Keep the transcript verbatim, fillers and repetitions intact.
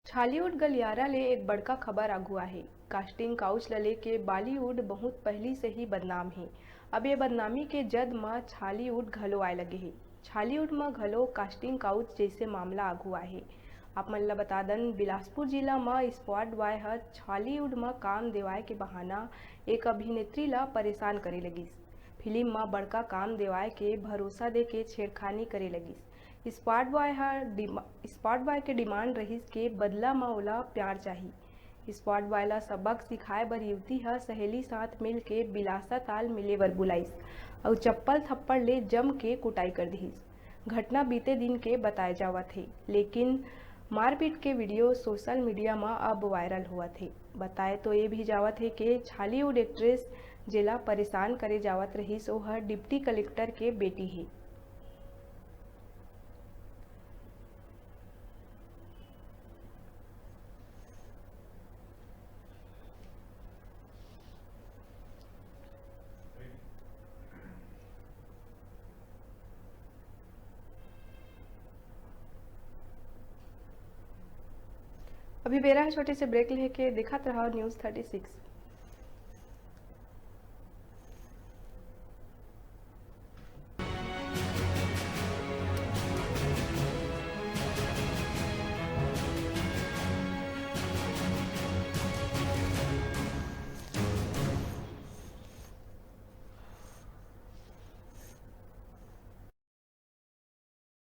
छॉलीवुड गलियारा ले एक बड़का खबर आगू आहे। कास्टिंग काउच ल लेके बॉलीवुड बहुत पहिली से ही बदनाम हे। अब ये बदनामी के जद म छॉलीवुड घलो आए लगे हे। छॉलीवुड म घलो कास्टिंग काउच जैसे मामला आगू आहे। आप मन ल बता दन, बिलासपुर जिला म स्पॉट बॉय ह छॉलीवुड म काम देवाए के बहाना एक अभिनेत्री ल परेशान करे लगिस। फिल्म म बड़का काम देवाए के भरोसा देके छेड़खानी करे लगिस। स्पॉट बॉय ह डिमा-, स्पॉट बॉय के डिमांड रहिस के बदला म ओला प्यार चाही। स्पॉट बॉय ला सबक सिखाए बर युवती ह सहेली साथ मिल के बिलासा ताल मिले बर बुलाइस अउ चप्पल थप्पड़ ले जम के कुटाई कर दिहिस। घटना बीते दिन के बताए जावत हे, लेकिन मारपीट के वीडियो सोशल मीडिया म अब वायरल होवत हे। बताए तो ये भी जावत हे के छॉलीवुड एक्ट्रेस जेला परेशान करे जावत रहिस, ओह डिप्टी कलेक्टर के बेटी हे। अभी बेरा है छोटे से ब्रेक लेके, देखत रहा न्यूज़ थर्टी सिक्स।